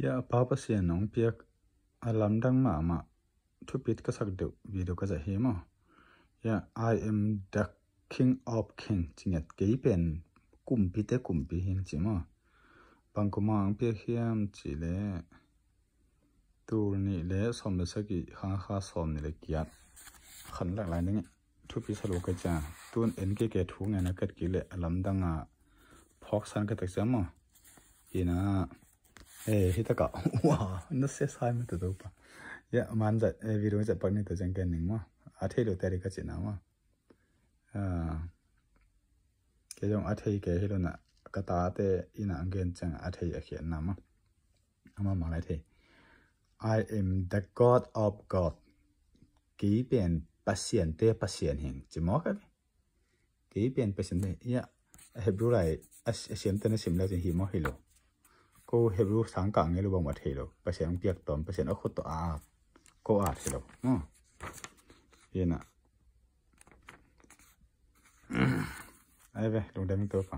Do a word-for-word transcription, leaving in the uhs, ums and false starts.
Ya, Pa Pasian nong piak a lamdang mahmah thupit ka sak deuh video ka zat hi maw. Ya, "I am the King of King," ci ngiat, "Kei pen kumpite kumpi hi ing," ci maw. Bang kuma ang piak hiam cih leh, tul nih le sawm le sagih, kha nga kha sawm nih le giat. Khan lak lai ning, thupi sa lo ka cia. Tun en kei kei thu ngen a kat kik leh a lamdang a phawk san ka tak cia maw. Hi na, eh, hi taka, wa, na se sai ma ta to pa. Ya, man zat, eh, video zat pak ni ta ciang ken ning maw. A thei lo te ri ka ci na maw. Ah, kei zong a thei kei hi lo na, ka tate in a gen ciang a thei a khian na maw. Ama mang lai thei. "I am the God of God." Kei pen Pasian te Pasian hi ing, ci maw ka ve. Kei pen Pasian te. Ya, Hebrew lai a, a siam te na sim lai cin hi maw hi lo. Ko Hebrew sang ka ngei lo bang mat hi lo. Pasian ang piak tom, Pasian a khut to a. Ko a hi lo. Maw. Hi na. Ai ve, lungdam ing to pa.